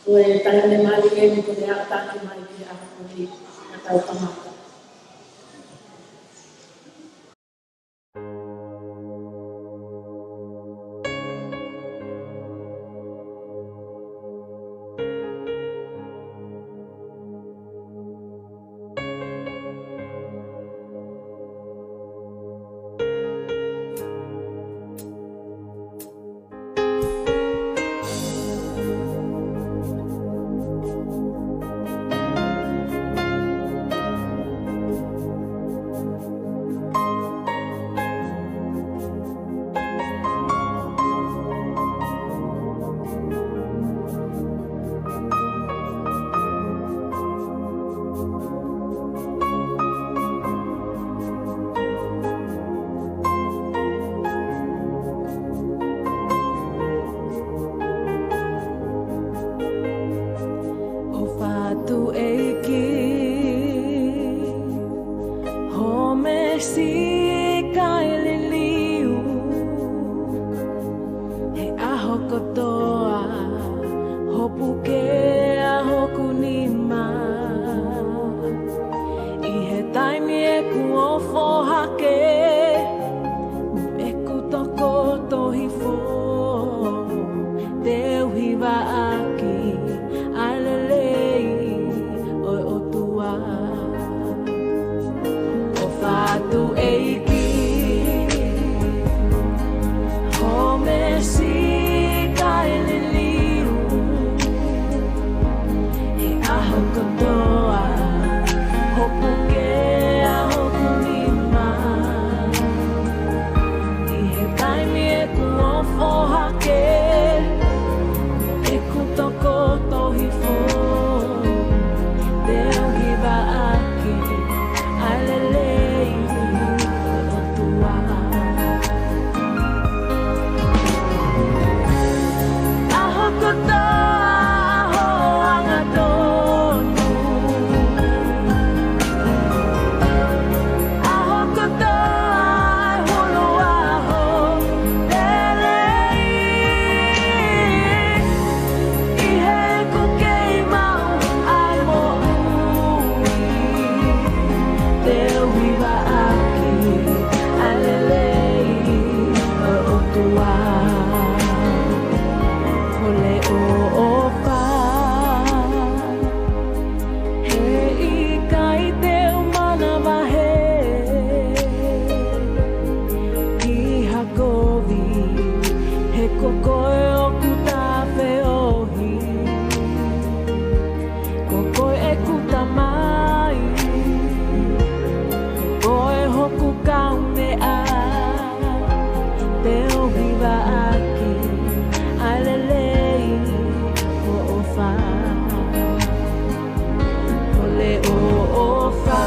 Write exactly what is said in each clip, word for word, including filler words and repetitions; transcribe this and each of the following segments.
Ko e taimi mālie eni ko e aʻutaki mai ki he ʻaho ni, ka tau kamata. ʻOfa atu ʻEiki, hōmesi kae liliu he ʻaho kotoa, hoʻo puke ʻa hoku nima. ʻI he taimi ʻeku ofo hake, mo ʻeku tokoto hifo, te u hivaʻaki ʻa e lelei ʻo e ʻOtua. ʻOfa atu ʻEiki, hōmesi kae liliu he ʻaho kotoa, hoʻo puke ʻa hoku nima. ʻI he taimi ʻeku ofo hake, ʻeku tokoto hifo, te u hivaʻaki ʻa e lelei ʻo e ʻOtua. ʻAho kotoa ʻa hoʻo angatonu, ʻaho kotoa ʻa e hulu ʻa hoʻo lelei. ʻI heʻeku kei maʻu ʻa e moʻui, te u hivaʻaki ʻa e lelei ʻo e ʻOtua. Ko e ʻofa, heʻikai te u manavahē ki ha kovi, he ko koe ʻoku ta feohi. Ko koe ʻeku Tamai, ko koe hoku Kaumeʻa, te u hivaʻaki ʻa e lelei ʻo hoʻo ʻofa. Ko e ʻofa,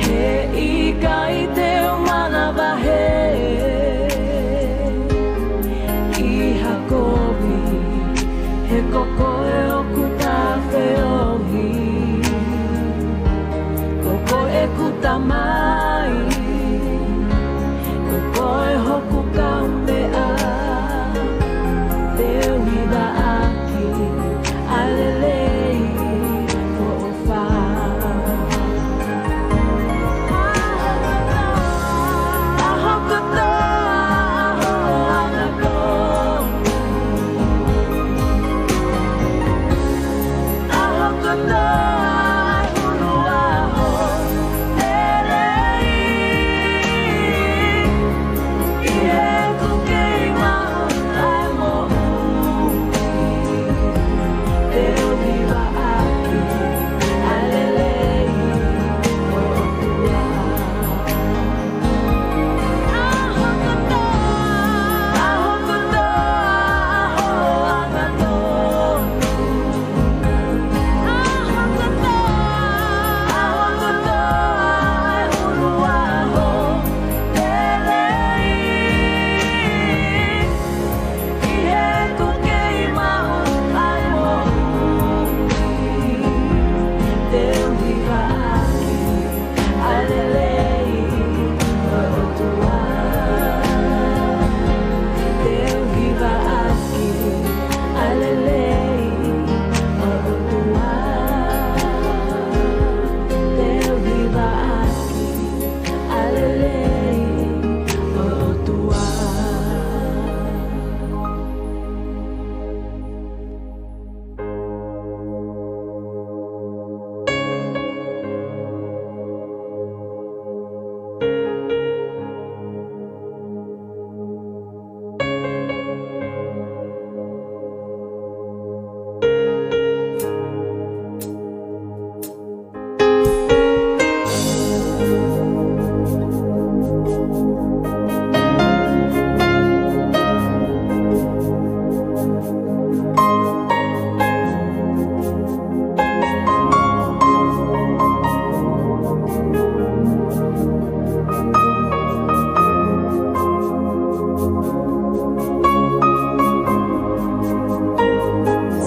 heʻikai te u manavahē ki ha kovi, he ko koe ʻoku ta feohi. Ko koe ʻeku Tamai, ko koe hoku Kaumeʻa, te u hivaʻaki ʻa e lelei ʻo hoʻo ʻofa. ʻAho kotoa ʻa hoʻo angatonu,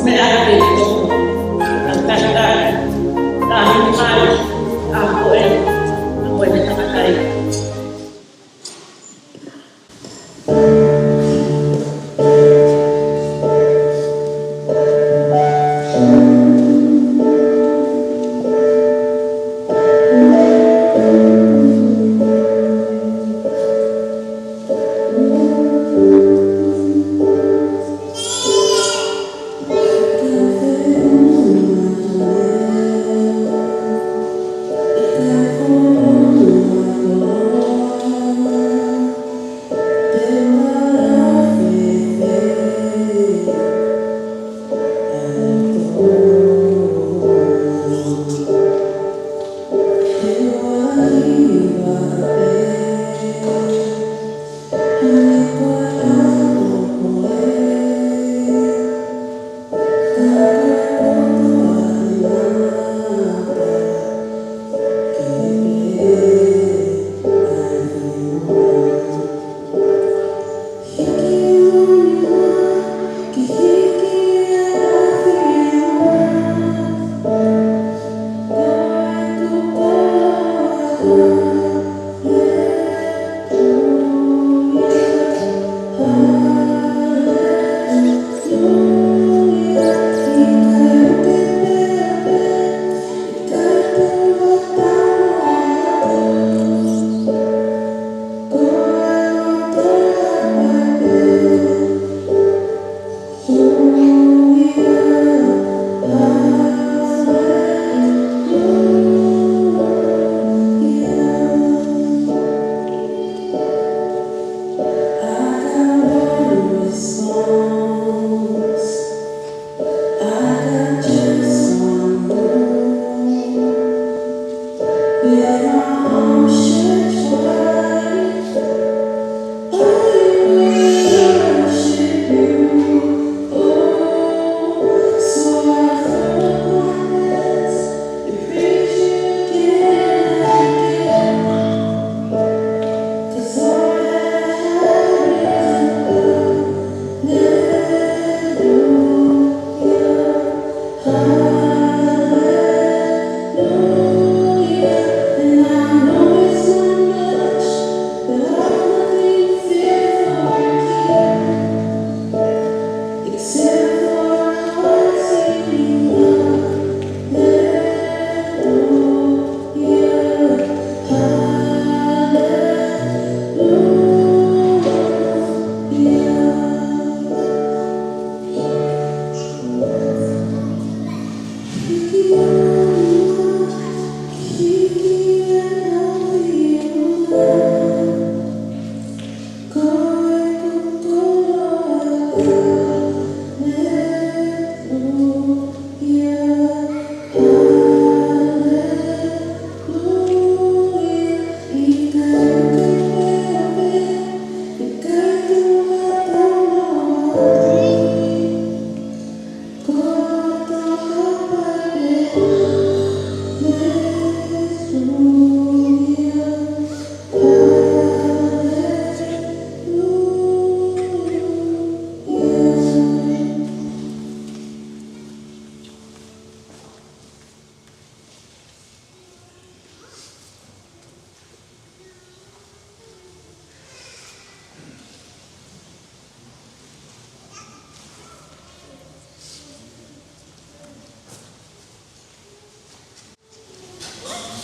Meʻa ke tō. Ka ka ka. Ka hini mai. A ko e. A ko e takakai.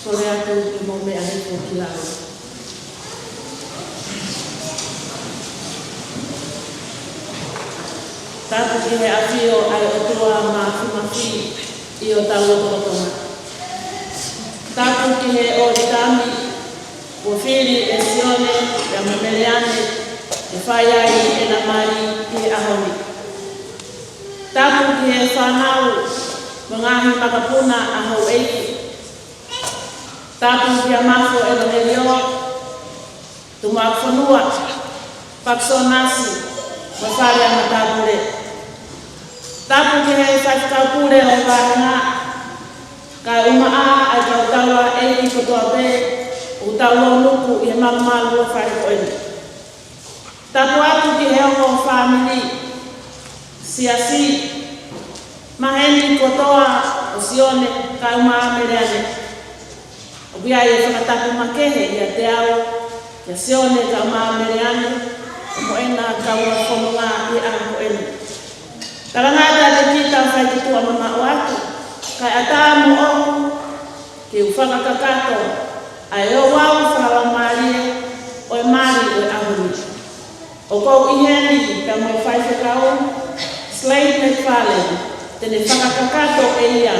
Kole atu ke mou meʻa hifo ki lalo. Tapu ki he ʻafio ʻa e ʻOtua Māfimafi ʻi hotau lotolotonga. Tapu ki he ʻōlita ni, kuo fili ʻe Sione pea mo Meleane ke fai ai ʻena mali ki he ʻaho ni. Tapu ki he fānau mo e ngaahi makapuna ʻa houʻeiki. Tapu kia Mafo ʻEvangelio, Tumaʻafonua, Pakisonasi, mo e fale ʻa e matāpule. Tapu ki he faifekau pule ʻo e vāhenga, kae ʻumaʻā ʻa e kau taulaʻeiki kotoa pē ʻoku tau lōnuku ʻi he malumalu ʻo e fale ko eni. Tapu atu ki he ongo fāmili, siasi, Maheni kotoa ʻo Sione kae ʻumaʻā Meleane. ʻOku ʻi ai e fakatapu makehe ʻiate au kia Sione kae ʻumaʻā Meleane, ʻo mo ʻena kau fononga ʻi he ʻaho ko eni. Talangata te kita fai ki tuʻa mamaʻo atu, kae ʻatā moʻoku ke u fakakakato ʻa e ouau fakalaumālie ʻo e mali ʻo e ʻaho ni. ʻOku ou ʻi heni pea mo e faifekau Slade McFarlane, te ne fakakakato ʻe ia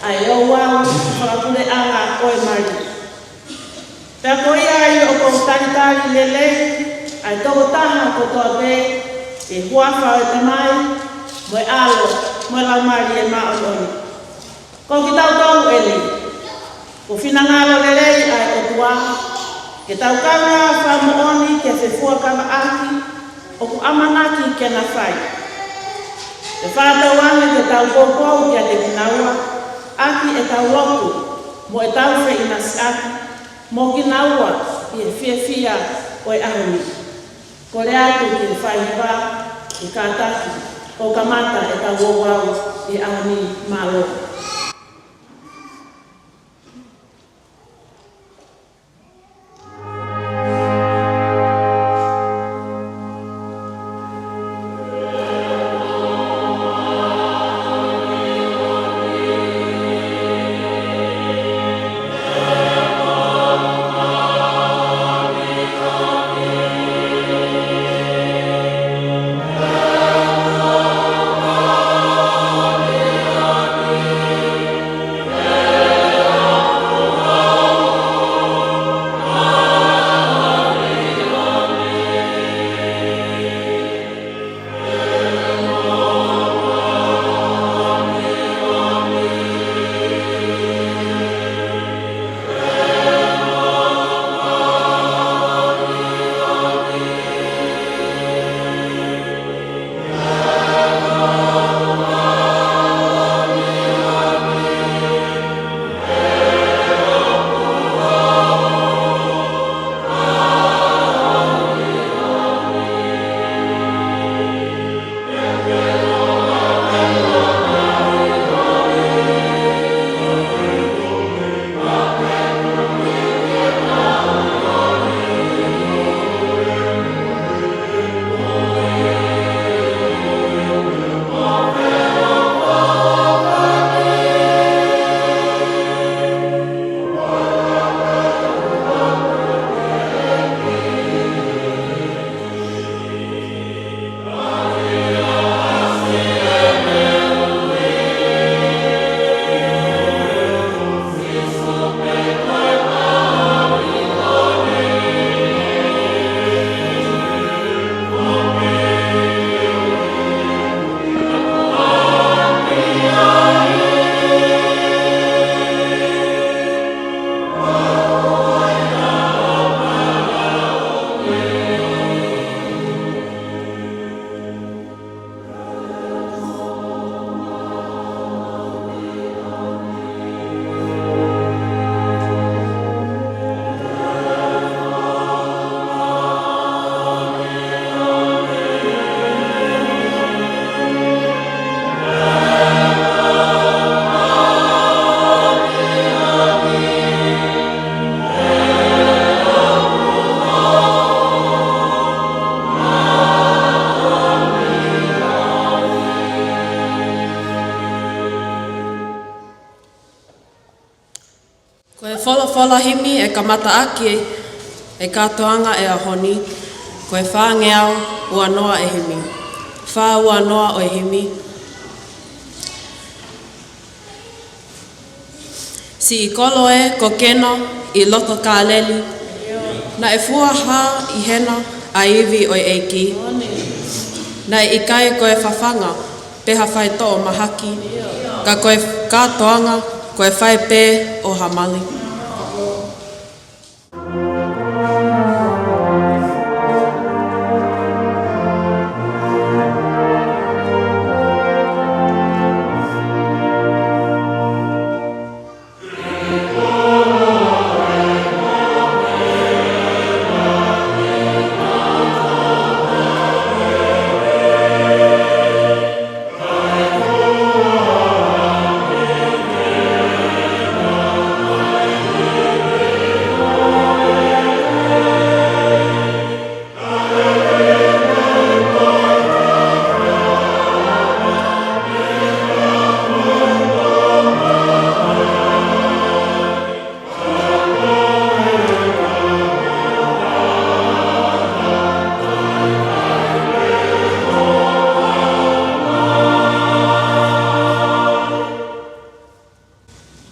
ʻa e ouau fakapuleʻanga ʻo e mali. Pea ko ia ai ʻoku ou talitali lelei ʻa e tokotaha kotoa pē, ʻi he huafa ʻo e Tamai, mo e ʻAlo, mo e Laumālie Māʻoniʻoni. Ko kitautolu eni, kuo finangalo lelei ʻa e ʻOtua ke tau kaungā fakamoʻoni ki he fefuakavaʻaki ʻoku ʻamanaki ke na fai. Ke fakatauange ke tau poupou kiate kinaua ʻaki ʻetau lotu mo ʻetau feʻinasiʻaki mo kinaua ʻi he fiefia ʻo e ʻaho ni. Kole atu ki he faiva ke kātaki ʻo kamata ʻetau ouau ʻi he ʻaho ni. Mālō. Ko e folofola himi ʻe kamata ʻaki e kātoanga ʻo e ʻaho ni, ko e fāngeau uanoa ʻo e himi. Fā uanoa ʻo e himi. Siʻi kolo ē, ko Keno ʻi loto Kāleli, naʻe fua hā ʻi hena ʻa e ivi ʻo e ʻEiki. Naʻe ʻikai ko e fafanga pe ha faitoʻo mahaki, ka ko e kātoanga ko e fai pē ʻo ha mali.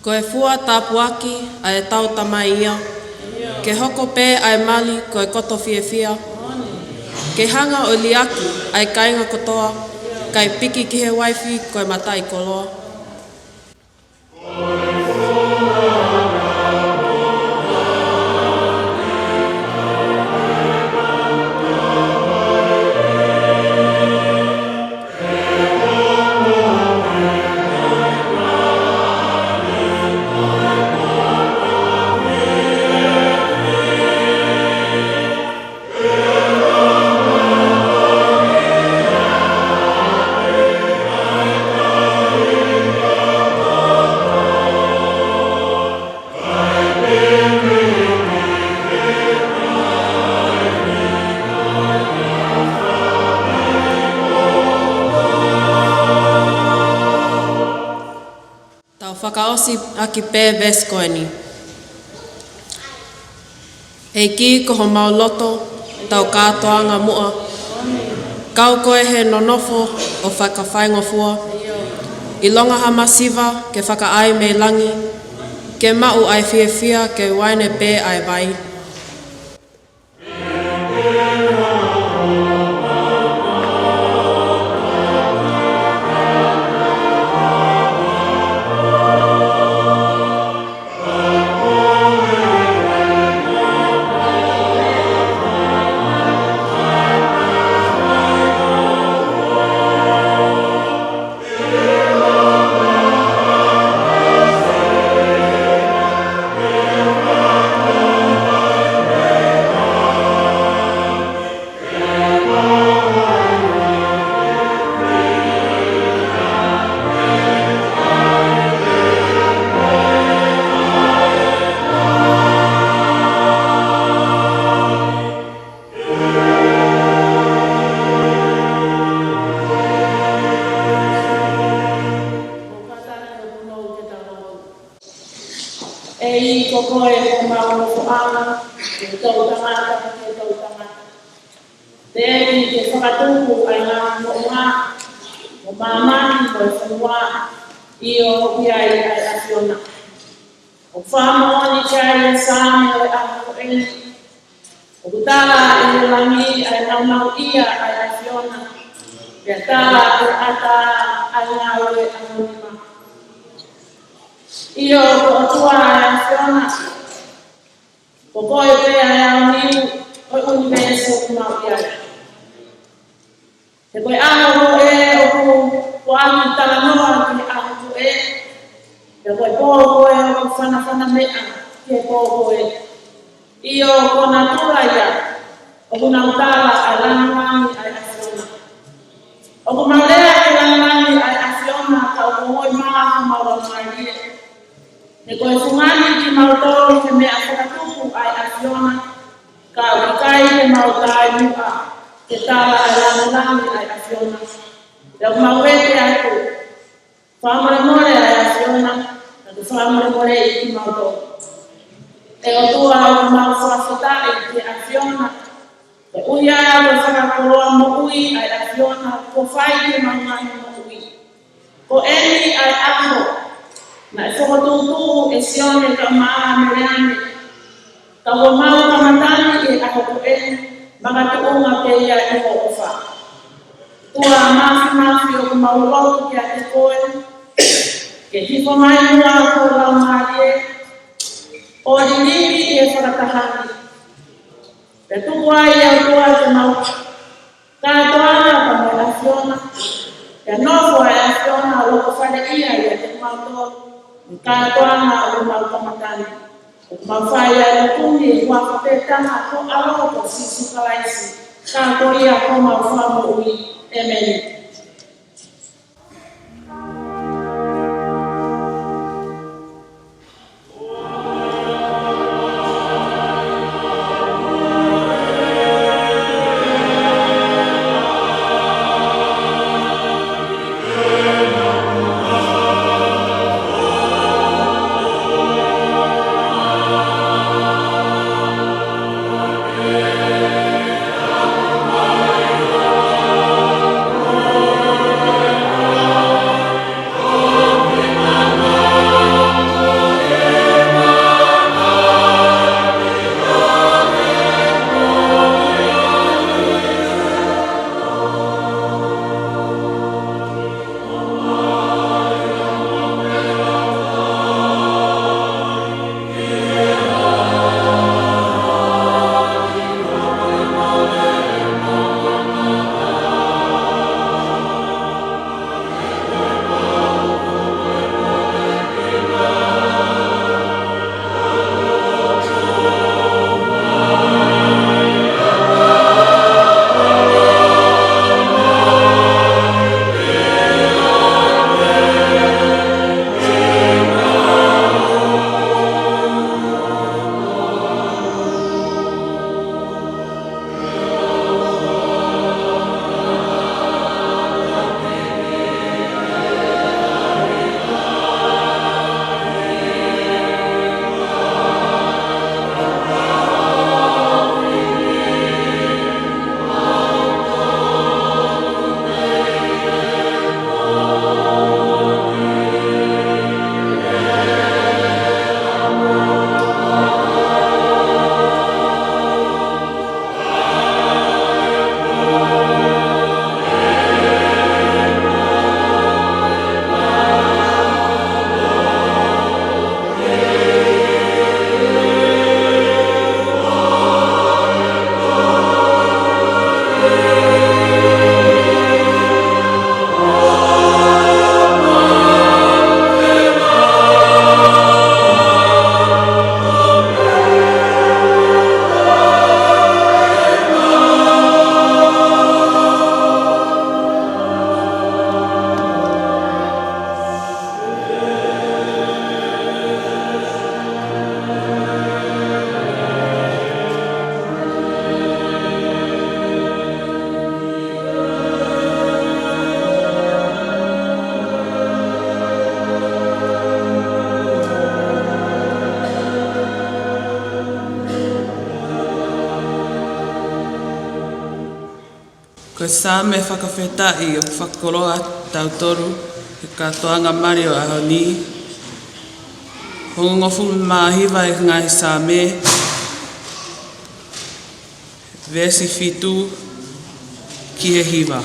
Ko e fua tāpuaki ʻa ʻetau Tamai ia, ke hoko pē ʻa e mali ko e koto fiefia, ke hanga ʻo liʻaki ʻa e kāinga kotoa, kae piki ki he uaifi ko e mataʻikoloa. Tau fakaʻosi ʻaki pē veesi ko eni. ʻEiki, ko homau loto, tau kātoanga muʻa. Kau koe he nonofo ʻo fakafaingofua. ʻIlonga ha masiva ke fakaʻai mei langi, ke maʻu ʻa e fiefia ke uaine pē ʻa e vai. ʻEiki, ko koe homau nofoʻanga, ko e toʻutangata ki he toʻutangata. Teʻeki ke fakatupu ʻa e ngaahi moʻunga, mo māmani, mo e fonua, ʻio, ʻoku ʻi ai ʻa e ʻAfiona. ʻOku fakamoʻoni ki ai ʻa e Saame ʻo e ʻaho ko eni. ʻOku tala ʻe he langi ʻa e nāunauʻia ʻa e ʻAfiona. Pea tala ʻe he ʻatā ʻa e ngāue ʻa ho nima. ʻIo, ko e ʻOtua ʻa e ʻAfiona. Ko koe pē ʻa e aoniu ʻo e ʻunivēsi ʻoku mau ʻi ai. He ko e ʻaho ko ē ʻoku, ʻoku ʻoatu talanoa ki he ʻaho ko ē. Pea ko e pō ko ē ʻoku fanafana meʻa ki he pō ko ē. ʻIo, ko natula ia, ʻoku nau tala ʻa e lāngilangi ʻa e ʻAfiona. ʻOku mau lea ki he lāngilangi ʻa e ʻAfiona, ka ʻoku ongoʻi mai homau laumālie. He ko e fungani kimautolu he meʻa fakatupu ʻa e ʻAfiona, ka ʻoku ʻikai ke mau taimi ʻa ke tala ʻa e lāngilangi ʻa e ʻAfiona. Pea ʻoku mau vete atu, fakamolemole ʻa e ʻAfiona, kae fakamolemoleʻi kimautolu. ʻE ʻOtua, ʻoku mau fakafetaʻi ki he ʻAfiona, koeʻuhi ko e fakakoloa moʻui ʻa e ʻAfiona kuo fai ki heʻemau ngaahi moʻui. Ko eni ʻa e ʻaho naʻe fokotuʻutuʻu ʻe Sione kae ʻumaʻā ʻa Meleane, ka kuo mau kamata ni ʻi he ʻaho ko eni, makatuʻunga pē ia ʻi ho ʻofa. ʻOtua Māfimafi, ʻoku mau lotu kiate koe ke hifo mai muʻa ho Laumālie ʻo liliu ʻi he fakataha ni. Pea tuku ai ʻOtua ke mau kātoanga pea mo e ʻAfiona, pea nofo ʻa e ʻAfiona ʻo loko fale ia ʻiate kimautolu, mo e kātoanga ʻoku mau kamata ni. ʻOku mau fai ʻa e lotu ni ʻi he huafa pē taha ho ʻAlo ko Sīsū Kalaisi, ka ko ia ko homau Fakamoʻui. ʻĒmeni. Saame fakafetaʻi ʻoku fakakoloa tautolu he kātoanga mali ʻo e ʻaho ni. Hongofulu mā hiva ʻi he ngaahi Saame, veesi fitu ki he hiva.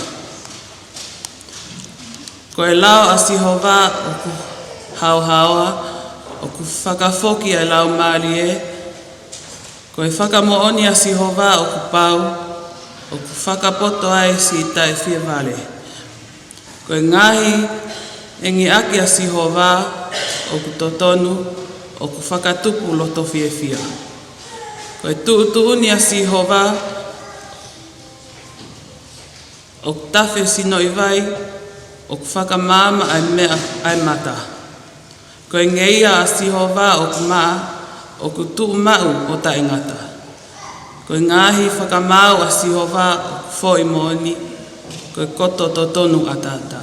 Ko e lao ʻa Sihova ʻoku haohaoa, ʻoku fakafoki ʻa e laumālie. Ko e fakamoʻoni ʻa Sihova ʻoku pau, ʻoku fakapoto ai siʻi taʻefievale. Ko e ngaahi ʻengiʻaki ʻa Sihova ʻoku totonu, ʻoku fakatupu loto fiefia. Ko e tuʻutuʻuni ʻa Sihova ʻoku tafe sinoʻi vai, ʻoku fakamaama ʻa e meʻa ʻa e mata. Ko e ngeia ʻa Sihova ʻoku maʻa, ʻoku tuʻu maʻu ʻo taʻengata. Ko e ngaahi fakamaau ʻa Sihova ʻoku foʻi moʻoni, ko e koto totonu ʻataʻatā.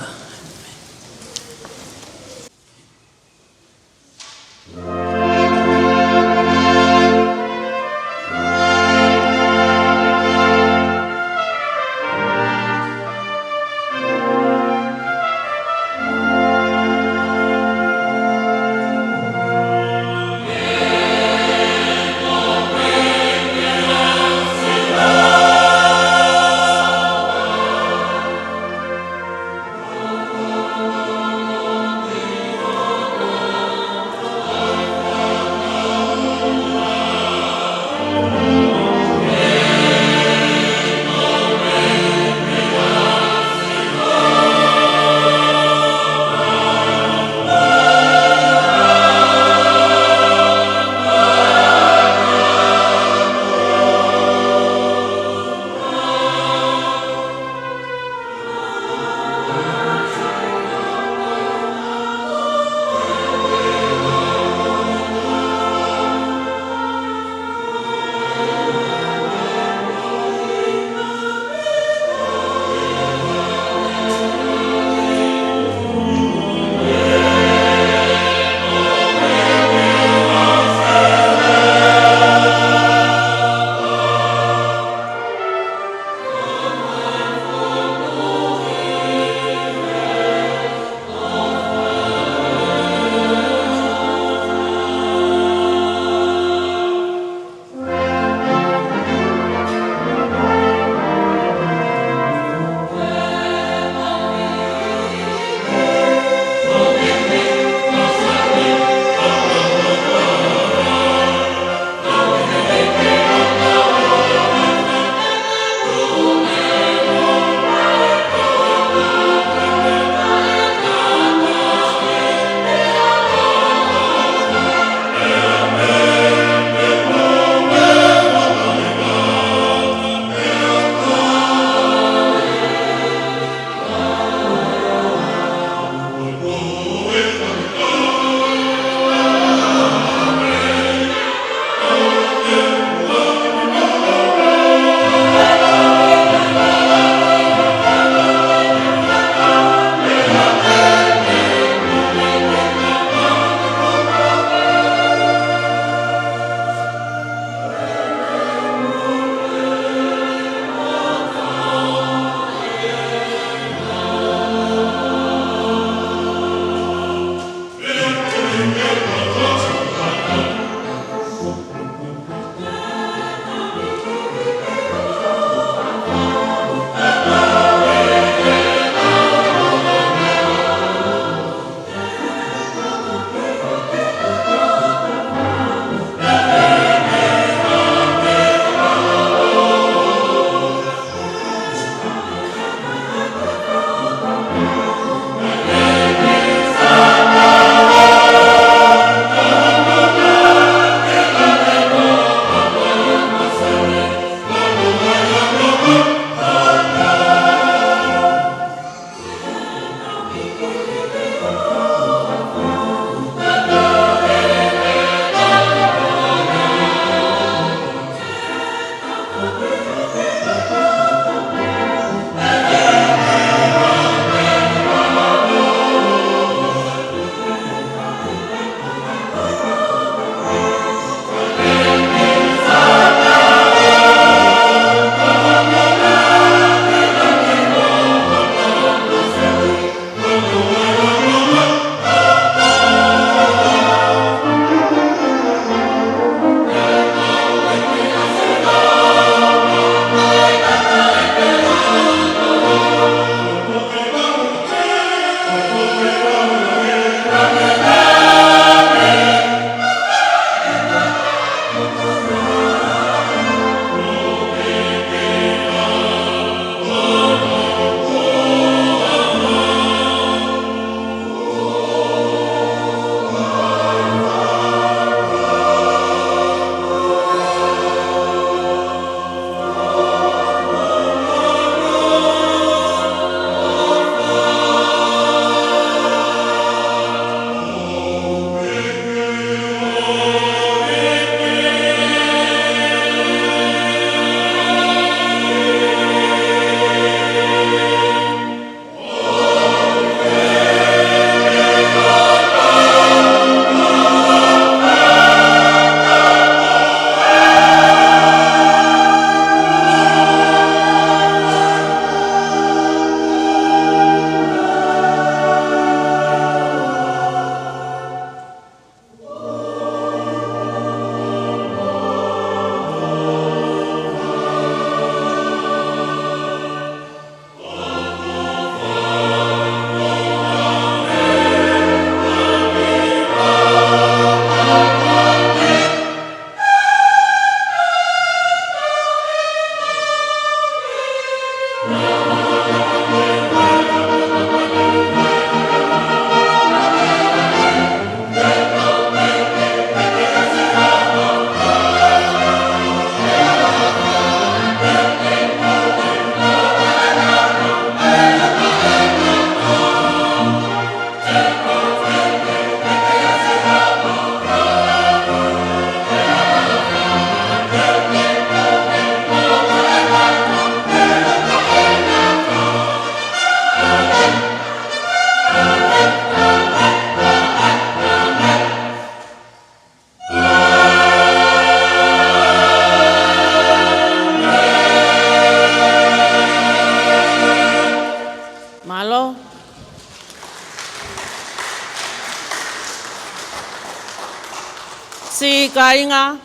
Siʻi kāinga,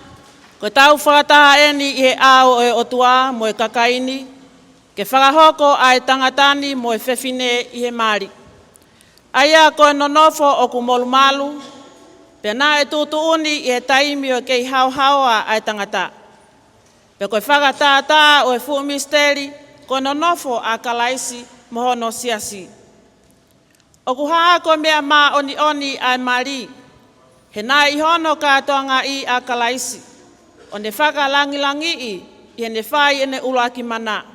ko ʻetau fakataha ʻeni ʻi he ʻao ʻo e ʻOtua mo e kakai ni, ke fakahoko ʻa e tangata ni mo e fefine ʻi he mali. ʻA ia ko e nonofo ʻoku molumalu, pea naʻe tuʻutuʻuni ʻi he taimi ʻo e kei haohaoa ʻa e tangata. Pea ko e fakatātā ʻo e fuʻu misiteli, ko e nonofo ʻa Kalaisi mo hono siasi. ʻOku hā ko e meʻa māʻoniʻoni ʻa e mali, he naʻe ʻi hono kātoangaʻi ʻa Kalaisi, ʻo ne fakalangilangiʻi ʻi heʻene fai ʻene ʻuluaki mana.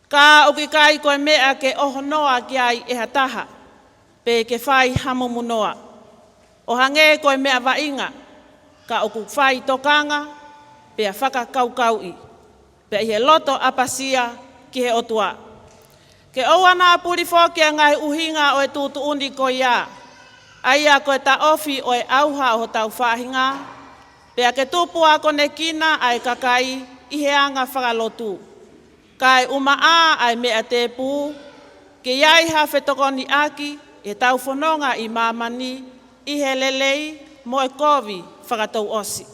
Ka ʻoku ʻikai ko e meʻa ke ʻohonoa ki ai ʻe ha taha, pe ke fai hamumunoa, ʻo hangē ko e meʻa vaʻinga, ka ʻoku fai tokanga, pea fakakaukauʻi, pea ʻi he loto ʻapasia ki he ʻOtua. Ke ʻoua naʻa puli foki ʻa e ngaahi ʻuhinga ʻo e tuʻutuʻuni ko ia, ʻa ia ko e taʻofi ʻo e ʻauha ʻo hotau faʻahinga, pea ke tupu akonekina ʻa e kakai ʻi he anga fakalotu. Kae ʻumaʻā ʻa e meʻa tēpū, ke ʻi ai ha fetokoniʻaki ʻi heʻetau fononga ʻi māmani, ʻi he lelei mo e kovi fakatouʻosi.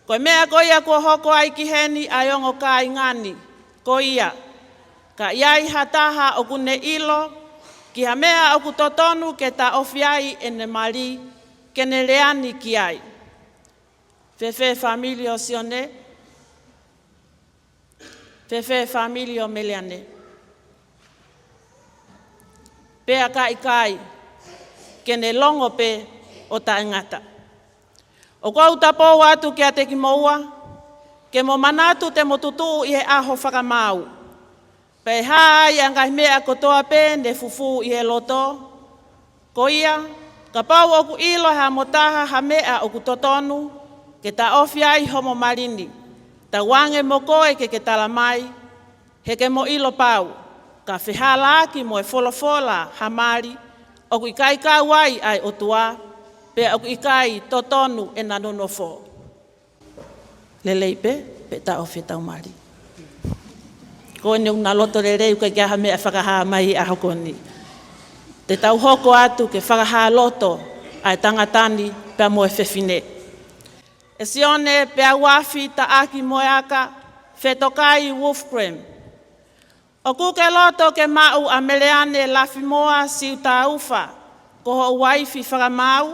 Ko e meʻa ko ia kuo hoko ai ki heni ʻa e ongo kāinga ni, ko ia, ka ʻi ai ha taha ʻoku ne ʻilo ki ha meʻa ʻoku totonu ke taʻofi ai ʻene mali, ke ne lea ni ki ai. Fēfē fāmili ʻo Sione? Fēfē fāmili ʻo Meleane? Pea ka ʻikai, ke ne longo pē ʻo taʻengata. ʻOku ou tapou atu kiate kimoua, ke mo manatu te mo tutuʻu ʻi he ʻaho fakamaau, pea ʻe hā ai ʻa e ngaahi meʻa kotoa pē ne fufū ʻi he loto. Ko ia, kapau ʻoku ʻilo ʻe ha mo taha ha meʻa ʻoku totonu ke taʻofi ai homo mali ni, tauange mo koe ke ke tala mai, he ke mo ʻilo pau, ka fehālaaki mo e folofola ha mali, ʻoku ʻikai kau ai ʻa e ʻOtua, pea ʻoku ʻikai totonu ʻena nonofo. Lelei pē, pea taʻofi ʻetau mali. Ko eni ʻoku na loto lelei, ʻoku ʻikai ke ʻi ai ha meʻa fakahā mai ʻi he ʻaho ko eni. Te tau hoko atu ke fakahā loto ʻa e tangata ni pea mo e fefine. ʻE Sione Peauafi Taʻakimoeaka Fetokai Wolfgram, ʻoku ke loto ke maʻu ʻa Meleane Lafimoa Siutaufa ko ho uaifi fakamaau,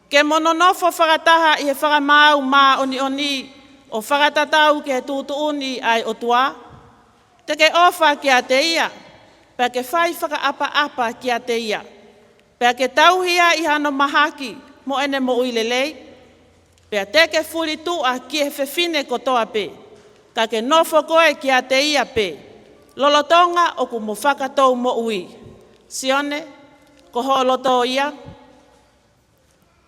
ke mo nonofo fakataha ʻi he fakamaau māʻoniʻoni ʻo fakatatau ki he tuʻutuʻuni ʻa e ʻOtua? Te ke ʻofa kiate ia, pea ke fai fakaʻapaʻapa kiate ia, pea ke tauhi ia ʻi hano mahaki mo ʻene moʻui lelei, pea te ke fulituʻa ki he fefine kotoa pē, ka ke nofo koe kiate ia pē, lolotonga ʻoku mo fakatou moʻui. Sione, ko ho loto ia?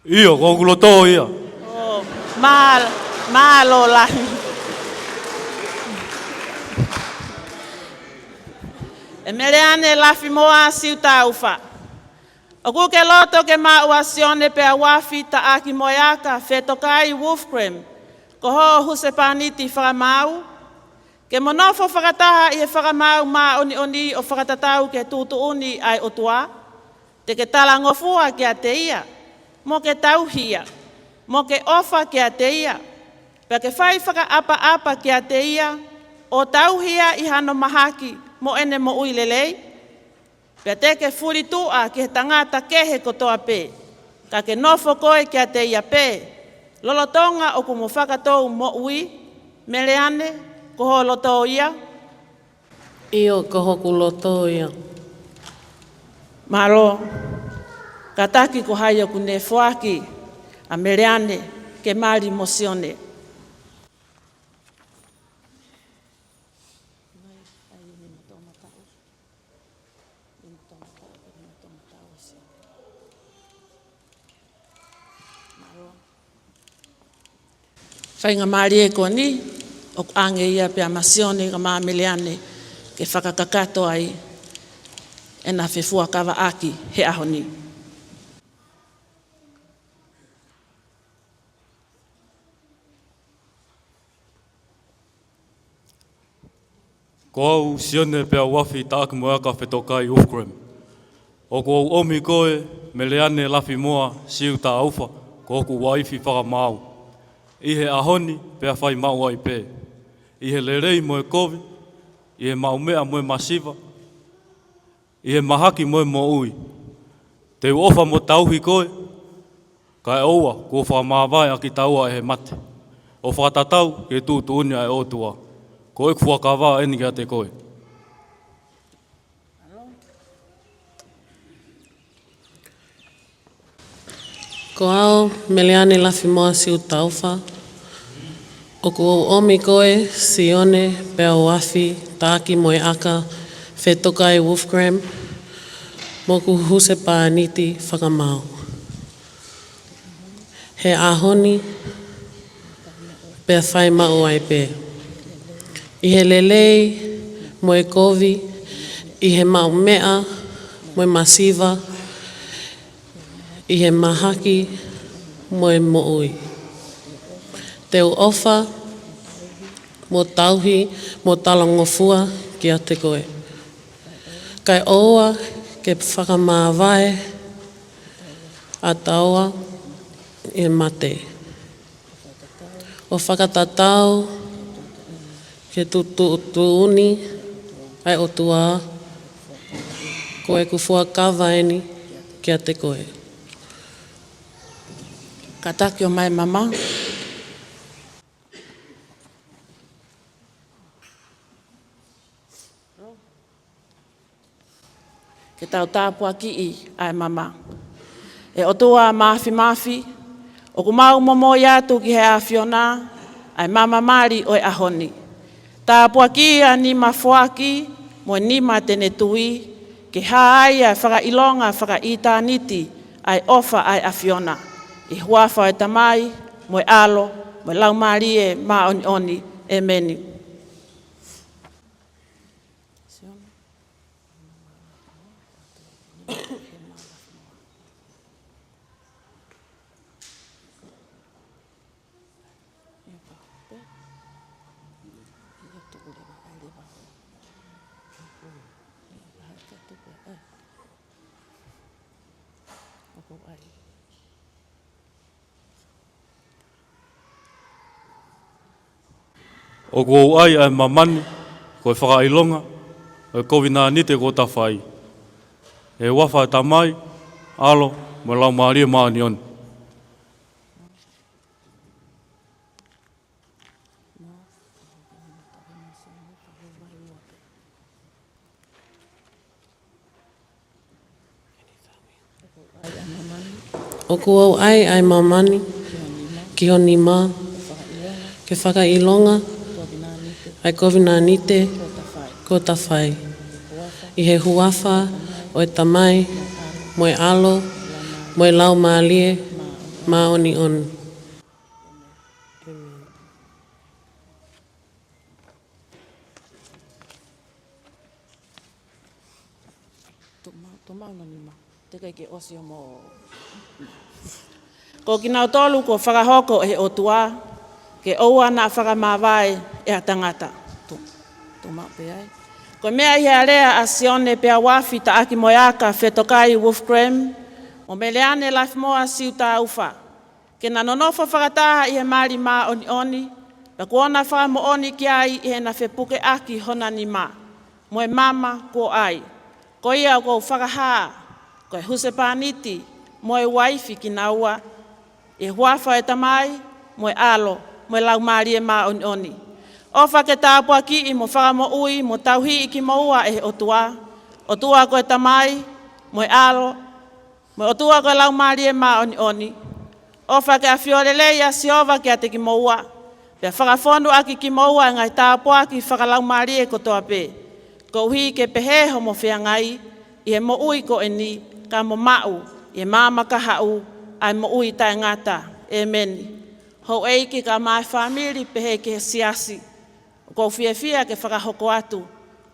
ʻIo, ko hoku loto ia. ʻO, māl-, mālō lahi. ʻE Meleane Lafimoa Siutaufa, ʻoku ke loto ke maʻu ʻa Sione Peauafi Taʻakimoeaka Fetokai Wolfgram ko ho husepāniti fakamaau, ke mo nofo fakataha ʻi he fakamaau māʻoniʻoni ʻo fakatatau ki he tuʻutuʻuni ʻa e ʻOtua? Te ke talangofua kiate ia, mo ke tauhi ia, mo ke ʻofa kiate ia, pea ke fai fakaʻapaʻapa kiate ia, ʻo tauhi ia ʻi hano mahaki mo ʻene moʻui lelei? Pea te ke fulituʻa ki he tangata kehe kotoa pē, ka ke nofo koe kiate ia pē, lolotonga ʻoku mo fakatou moʻui? Meleane, ko ho loto ia? ʻIo, ko hoku loto ia. Mālō. Kātaki ko hai ʻoku ne foaki ʻa Meleane ke mali mo Sione. Faingamālie ko eni, ʻoku ʻoange ia pea mo Sione kae ʻumaʻā Meleane ke fakakakato ai ʻena fefuakavaʻaki he ʻaho ni. Ko au Sione Peauafi Taʻakimoeaka Fetokai Wolfgram, ʻoku ou ʻomi koe Meleane Lafimoa Siutaufa ko hoku uaifi fakamaau. ʻI he ʻaho ni pea fai maʻu ai pē. ʻI he lelei mo e kovi, ʻi he maʻumeʻa mo e masiva, ʻi he mahaki mo e moʻui. Te u ʻofa mo tauhi koe, kae ʻoua kuo fakamāvae ʻa kitaua ʻe he mate. ʻO fakatatau ki he tuʻutuʻuni ʻa e ʻOtua. Ko ʻeku fuakava eni kiate koe. Ko au, Meleane Lafimoa Siutaufa, ʻoku ou ʻomi koe, Sione Peauafi Taʻakimoeʻaka Fetokai Wolfgram, mo hoku husepāniti fakamaau. He ʻaho ni pea fai maʻu ai pē. ʻI he lelei mo e kovi, ʻi he maʻumeʻa mo e masiva, ʻi he mahaki mo e moʻui. Te u ʻofa mo tauhi mo talangofua kiate koe. Kae ʻoua ke fakamāvae ʻa kitaua ʻe he mate. ʻO fakatatau ki he tuʻutuʻuni ʻa e ʻOtua, ko ʻeku fuakava eni kiate koe. Kātaki ʻo ʻomai e mama. Ke tau tāpuakiʻi ʻa e mama. ʻE ʻOtua Māfimafi, ʻoku mau momoi atu ki he ʻAfiona ʻa e mama mali ʻo e ʻaho ni. Tāpuakiʻi ʻa e nima foaki mo e nima te ne tui, ke hā ai ʻa e fakaʻilonga fakaʻitāniti ʻa e ʻofa ʻa e ʻAfiona. ʻI he huafa ʻo e Tamai, mo e ʻAlo, mo e Laumālie Māʻoniʻoni. ʻEmeni. ʻOku ou ʻai ʻa e mama ni ko e fakaʻilonga ʻo e kovinānite kuo ta fai. ʻI he huafa ʻo e Tamai, ʻAlo, mo e Laumālie Māʻoniʻoni. ʻOku ou ʻai ʻa e mama ni ki ho nima, ke fakaʻilonga ʻa e kovinānite kuo ta fai. ʻI he huafa ʻo e Tamai, mo e ʻAlo, mo e Laumālie Māʻoniʻoni. ʻĒmeni. Tō mau, tō mau nima. Te kai ke ʻosi ʻo mo. Ko kinautolu kuo fakahoko ʻe he ʻOtua, ke ʻoua naʻa fakamāvae ʻe ha tangata. Tō, tō mau pē ai. Ko e meʻa ʻi he alea ʻa Sione Peauafi Taʻakimoeʻaka Fetokai Wolfgram, mo Meleane Lafimoa Siutaufa, ke na nonofo fakataha ʻi he mali māʻoniʻoni, pea kuo na fakamoʻoni ki ai ʻi heʻena fepukeʻaki hona nima, mo e mama kuo ʻai. Ko ia ʻoku ou fakahā, ko e husepāniti, mo e uaifi kinaua, ʻi he huafa ʻo e Tamai, mo e ʻAlo, mo e Laumālie Māʻoniʻoni. ʻOfa ke tāpuakiʻi mo fakamoʻui mo tauhiʻi kimoua ʻe he ʻOtua, ʻOtua ko e Tamai, mo e ʻAlo, mo e ʻOtua ko e Laumālie Māʻoniʻoni. ʻOfa ke ʻafio lelei ʻa Sihova kiate kimoua, pea fakafonu ʻaki kimoua ʻa e ngaahi tāpuaki fakalaumālie kotoa pē, koeʻuhi ke pehē homo feangai ʻi he moʻui ko eni, ka mo maʻu ʻi he maama kahaʻu ʻa e moʻui taʻengata. ʻĒmeni. Houʻeiki kae ʻumaʻā e fāmili pehē ki he siasi, ʻoku ou fiefia ke fakahoko atu,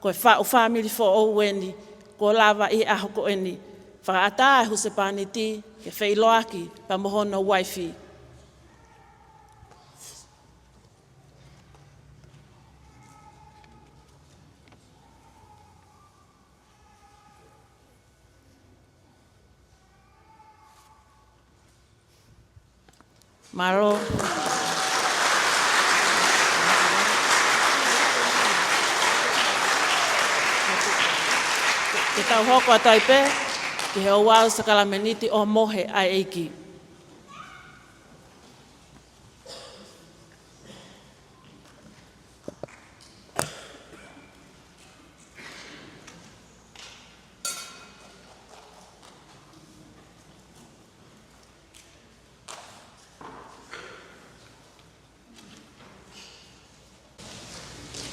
ko e faʻu fāmili foʻou eni, kuo lava ʻi he ʻaho ko eni, fakaʻatā e husepāniti ke feʻiloaki pea mo hono uaifi. Mālō. Ke tau hoko atu ai pē ki he ouau sākalamēniti ʻo e mohe ʻa e ʻEiki.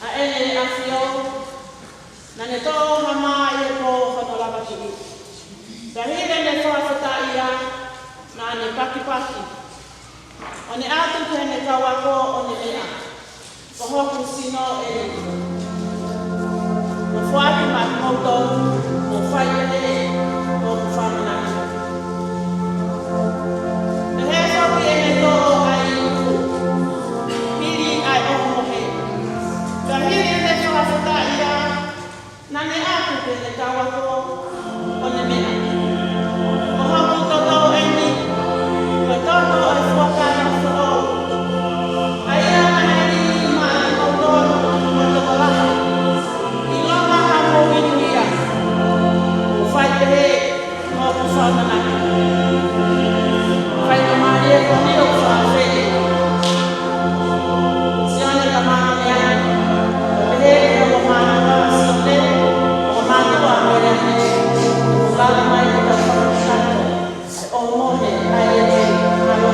ʻA ʻEne ʻAfio, naʻa ne toʻo ha mā ʻi he pō hono lava kiʻi. Pea hili ʻene fakafetaʻi ia, naʻa ne pakipaki, ʻo ne ʻatu ki heʻene kau ako, ʻo ne meʻa: Ko hoku sino eni, ʻoku foaki maʻa kimoutolu, ʻo fai pehē ʻi hoku fakamanatu. Pea hoko ʻene toʻo ʻa e ipu, hili ʻa e ʻohomohe. Pea hili ʻene fakafetaʻi ia, naʻa ne ʻatu ki heʻene kau ako, ʻo ne meʻa: Ko hoku toto eni, ko e toto ʻo e fuakava foʻou, ʻa ia naʻe liliu maʻa kimoutolu mo e tokolahi, ʻilonga haʻamou inu ia, ʻo fai pehē ʻi hoku fakamanatu. Faingamālie ko eni ʻoku fakaafeʻi Sione Kamāmea, pehē ki hoʻo mātuʻa Sione, hoʻo mātuʻa Meleane, ʻo lava mai ke tau fakakakato ʻa e ʻohomohe ʻa e ʻEiki. Mālō.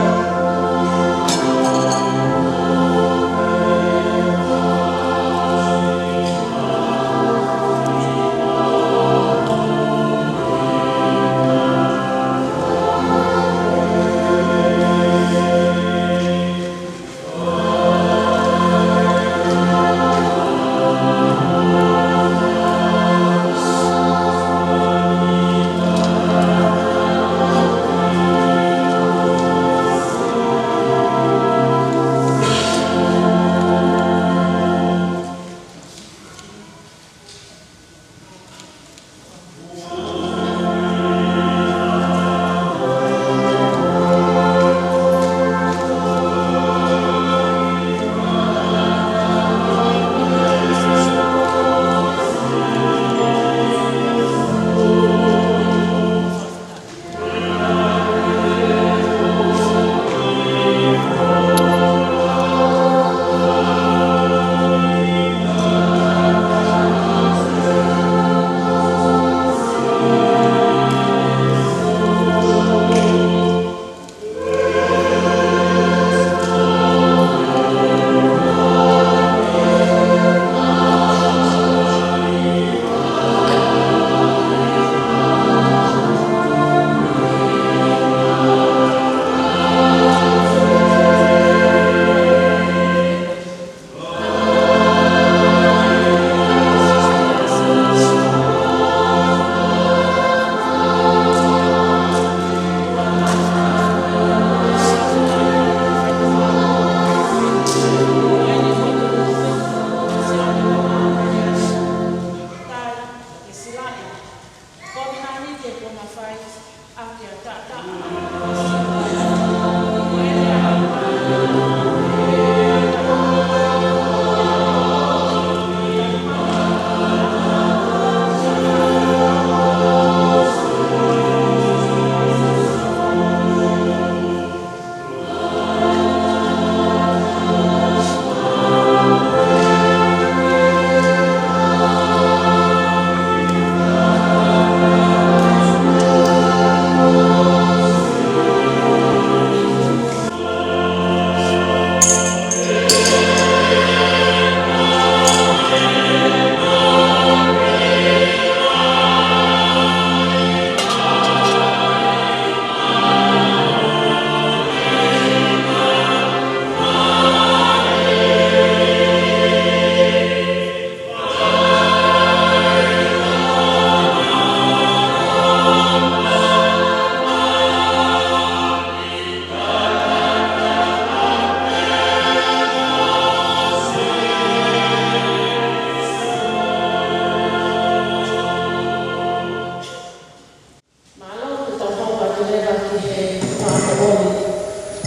Mālō, ke tau hoko atu leva ki he fakamoʻoni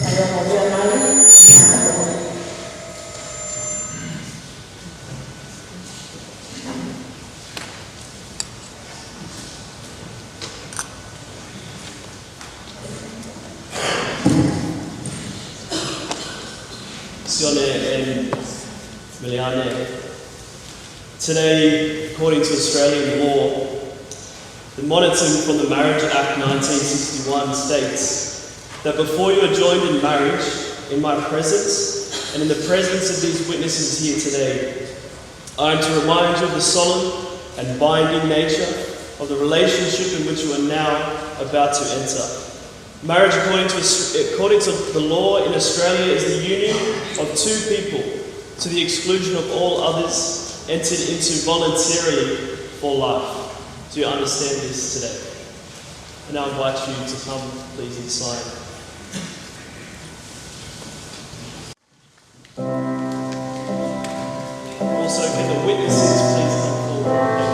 ʻa e ongo meʻa Sione and Miliane. Today, according to Australian law, the Monarton from the Marriage Act nineteen sixty-one states that before you are joined in marriage, in my presence, and in the presence of these witnesses here today, I am to remind you of the solemn and binding nature of the relationship in which you are now about to enter. Marriage, according to, according to the law in Australia, is the union of two people to the exclusion of all others, entered into voluntarily for life. Do you understand this today? And I invite you to come, please, and sign. Also, can the witnesses please come forward?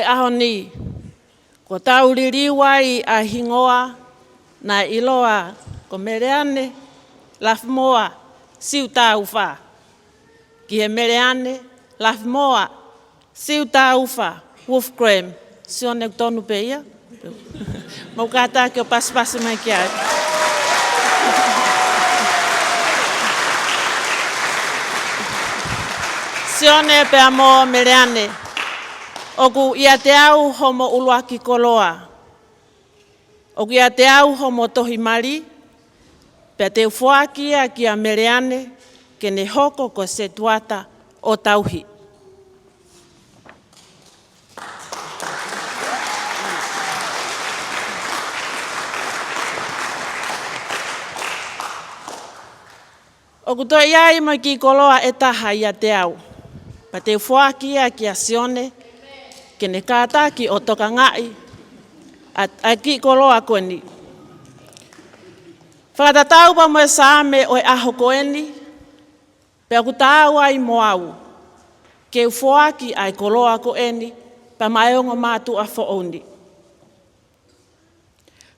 ʻaho ni, kuo tau liliu ai ʻa e hingoa naʻe ʻiloa ko Meleane Lafimoa Siutaufa, ki he Meleane Lafimoa Siutaufa Wolfgram. Sione, ʻoku tonu pē ia? Mou kātaki ʻo pasipasi mai ki ai. Sione pea mo Meleane, ʻoku ʻiate au homo ʻuluaki koloa. ʻOku ʻiate au homo tohi mali, pea te u foaki ia kia Meleane, ke ne hoko ko e setuata ʻo tauhi. ʻOku toe ʻi ai mo e kiʻi koloa ʻe taha ʻiate au, pea te u foaki ia kia Sione, ke ne kātaki ʻo tokangaʻi ʻa, ʻa e kiʻi koloa ko eni. Fakatatau pea mo e Saame ʻo e ʻaho ko eni, pea ʻoku taau ai mo au ke u foaki ʻa e koloa ko eni pea maʻa e ongo mātuʻa foʻou ni.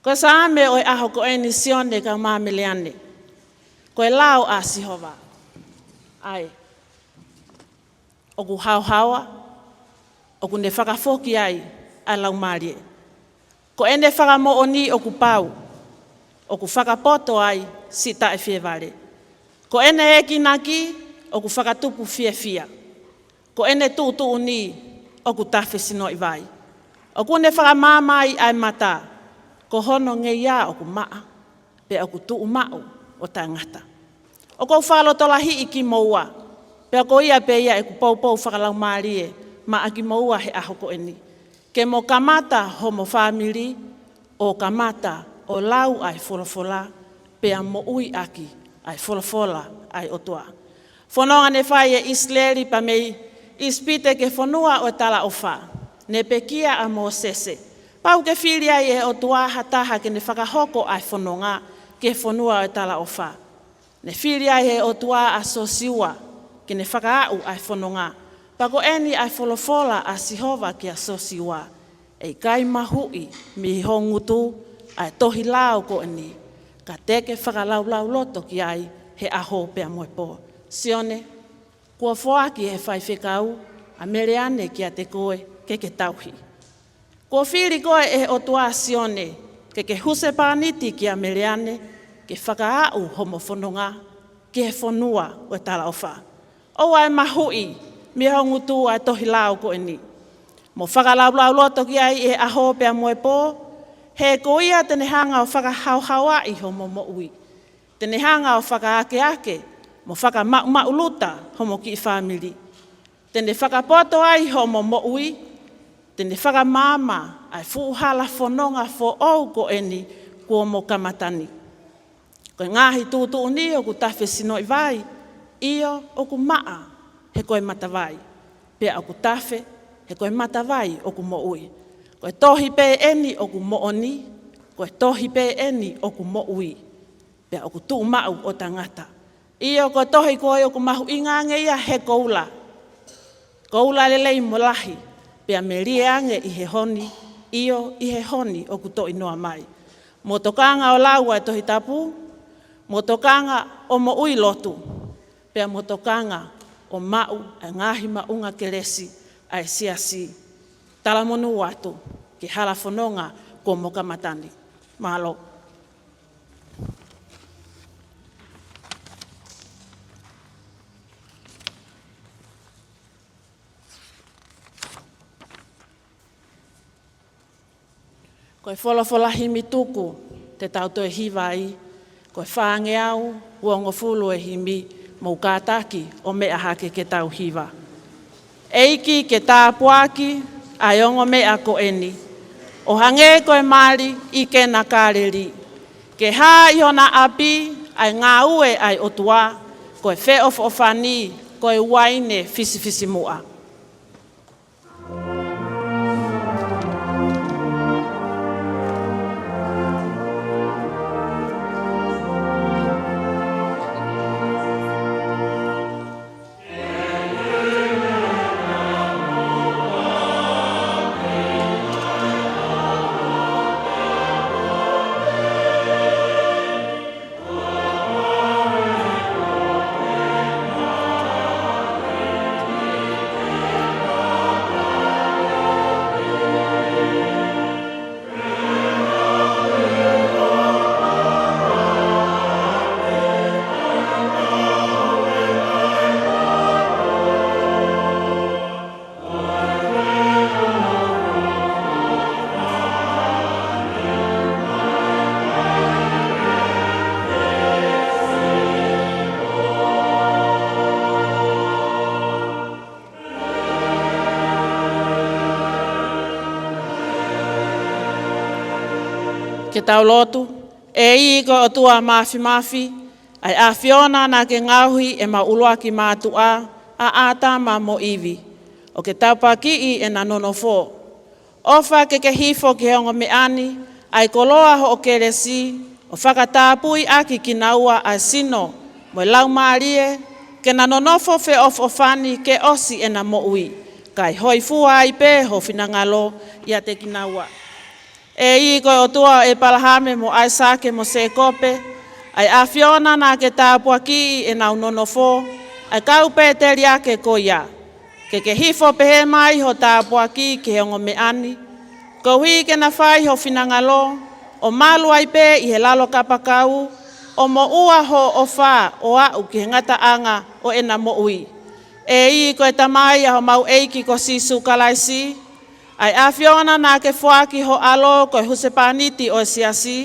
Ko e Saame ʻo e ʻaho ko eni, Sione kae ʻumaʻā Meleane, ko e lao ʻa Sihova. ʻA ē ʻoku haohaoa, ʻoku ne fakafoki ai ʻa e laumālie. Ko ʻene fakamoʻoni ʻoku pau, ʻoku fakapoto ai siʻi taʻefievale. Ko ʻene ʻekinaki ʻoku fakatupu fiefia. Ko ʻene tuʻutuʻuni ʻoku tafe sinoʻi vai. ʻOku ne fakamaama ai ʻa e mata, ko hono ngeia ʻoku maʻa, pea ʻoku tuʻumaʻu ʻo taʻengata. ʻOku ou fakalotolahiʻi kimoua, pea ko ia pē ia ʻeku poupou fakalaumālie maʻa kimoua he ʻaho ko eni, ke mo kamata homo fāmili ʻo kamata ʻo lau ʻa e folofola, pea moʻui ʻaki ʻa e folofola ʻa e ʻOtua. Fononga ne fai ʻe ʻIsileli pea mei ʻIsipite ki he fonua ʻo e talaʻofa, ne pekia ʻa Mōsese, pau ke fili ai ʻe he ʻOtua ha taha ke ne fakahoko ʻa e fononga ki he fonua ʻo e talaʻofa. Ne fili ai ʻe he ʻOtua ʻa Sosiua ke ne fakaaʻu ʻa e fononga. Pea ko eni ʻa e folofola ʻa Sihova kia Sosiua: ʻE ʻikai mahuʻi mei ho ngutu ʻa e tohi lao ko eni, ka te ke fakalaulauloto ki ai he ʻaho pea mo e pō. Sione, kuo foaki ʻe he faifekau ʻa Meleane kiate koe ke ke tauhi. Kuo fili koe ʻe he ʻOtua, Sione, ke ke husepāniti kia Meleane ke fakaaʻu homo fononga ki he fonua ʻo e talaʻofa. ʻOua ʻe mahuʻi mei ho ngutu ʻa e tohi lao ko eni. Mo fakalaulauloto ki ai he ʻaho pea mo e pō, he ko ia te ne hanga ʻo fakahaohaoaʻi homo moʻui. Te ne hanga ʻo fakaakeake mo fakamaʻumaʻuluta homo kiʻi fāmili. Te ne fakapoto ai homo moʻui. Te ne fakamaama ʻa e fuʻu hala fononga foʻou ko eni kuo mo kamata ni. Ko e ngaahi tuʻutuʻuni ʻoku tafe sinoʻi vai, ʻio, ʻoku maʻa he ko e matavai, pea ʻoku tafe he ko e matavai ʻoku moʻui. Ko e tohi pē eni ʻoku moʻoni, ko e tohi pē eni ʻoku moʻui, pea ʻoku tuʻumaʻu ʻo taʻengata. ʻIo, ko e tohi ko ē ʻoku mahuʻinga ange ia he koula, koula lelei mo lahi, pea melie ange ʻi he honi, ʻio, ʻi he honi ʻoku toʻinoa mai. Mo tokanga ʻo lau ʻa e Tohi Tapu, mo tokanga ʻo moʻui lotu, pea mo tokanga ʻo maʻu ʻa e ngaahi maʻunga kelesi ʻa e siasi. Talamonū atu ki he hala fononga kuo mo kamata ni. Mālō. Ko e folofola himi tuku te tau toe hiva ai, ko e fāngeau uongofulu e himi. Mou kātaki ʻo meʻa hake ke tau hiva. ʻEiki, ke tāpuaki ʻa e ongo meʻa ko eni, ʻo hangē ko e mali ʻi Kena Kāleli. Ke hā ʻi hona ʻapi ʻa e ngāue ʻa e ʻOtua, ko e feʻofoʻofani ko e uaine fisifisimuʻa. Ke tau lotu. ʻEiki ko e ʻOtua Māfimafi, ʻa e ʻAfiona naʻa ke ngaohi ʻemau ʻuluaki mātuʻa, ʻa ʻĀtama mo ʻIvi, ʻo ke tāpuakiʻi ʻena nonofo. ʻOfa ke ke hifo ki he ongo meʻa ni ʻa e koloa hoʻo kelesi, ʻo fakatapui ʻaki kinaua ʻa e sino mo e laumālie, ke na nonofo feʻofoʻofani ke ʻosi ʻena moʻui, kae hōifua ai pē ho finangalo ʻiate kinaua. ʻEiki ko e ʻOtua ʻo ʻEpalahame mo ʻAisake mo Sēkope, ʻa e ʻAfiona naʻa ke tāpuakiʻi ʻenau nonofo, ʻa e kau pēteliake ko ia, ke ke hifo pehē mai ho tāpuaki ki he ongo meʻa ni, koeʻuhi ke na fai ho finangalo, ʻo malu ai pē ʻi he lalo kapakau, ʻo moʻua hoʻo ʻofa ʻo aʻu ki he ngataʻanga ʻo ʻena moʻui. ʻEiki ko e Tamai ʻa homau ʻEiki ko Sīsū Kalaisi, ʻa e ʻAfiona naʻa ke foaki ho ʻAlo ko e husepāniti ʻo e siasi,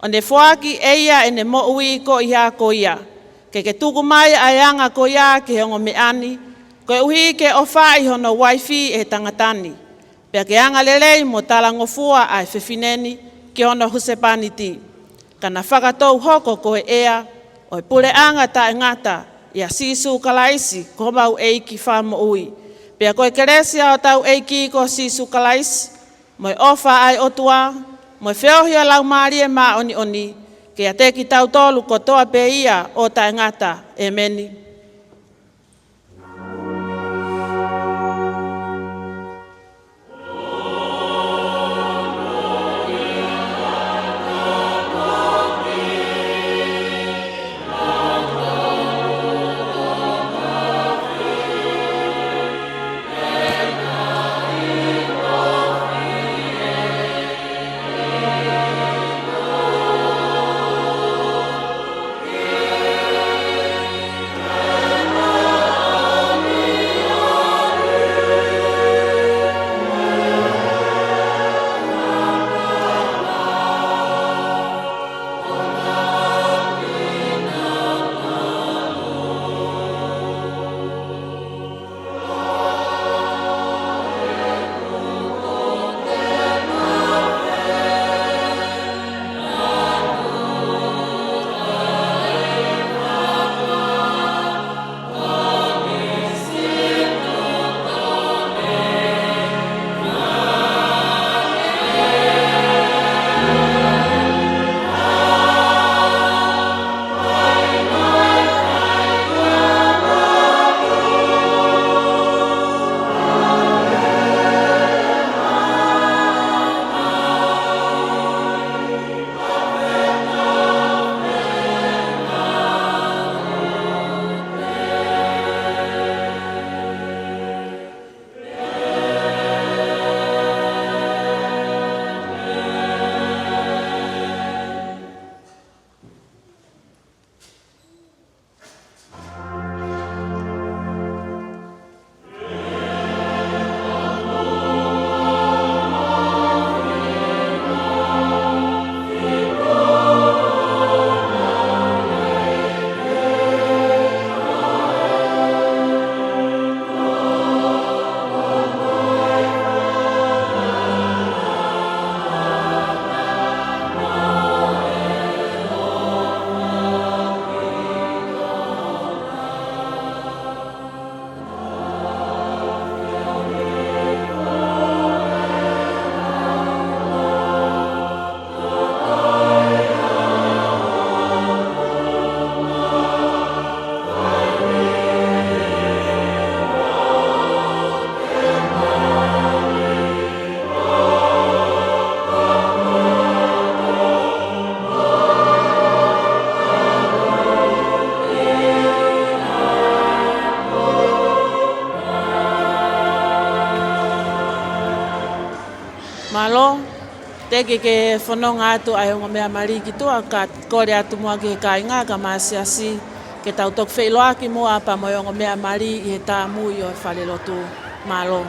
ʻo ne foaki ʻe ia ʻene moʻui ko ia ko ia, ke ke tuku mai ʻa e anga ko ia ki he ongo meʻa ni, koeʻuhi ke ʻofaʻi hono uaifi ʻe he tangata ni, pea ke angalelei mo talangofua ʻa e fefine ni ki hono husepāniti, ka na fakatou hoko ko e ʻea ʻo e puleʻanga taʻengata, ʻia Sīsū Kalaisi ko homau ʻEiki Fakamoʻui. Pea ko e kelesi ʻa hotau ʻEiki ko Sīsū Kalaisi, mo e ʻofa ʻa e ʻOtua, mo e feohi ʻa e Laumālie Māʻoniʻoni, ke ʻiate kitautolu kotoa pē ia ʻo taʻengata. ʻEmeni. Mālō, teʻeki ke fononga atu ʻa e ongo meʻa mali ki tuʻa, ka kole atu muʻa ki he kāinga kae ʻumaʻā e siasi, ke tau toki feʻiloaki muʻa pea mo e ongo meʻa mali ʻi he tāmui ʻo e falelotu. Mālō.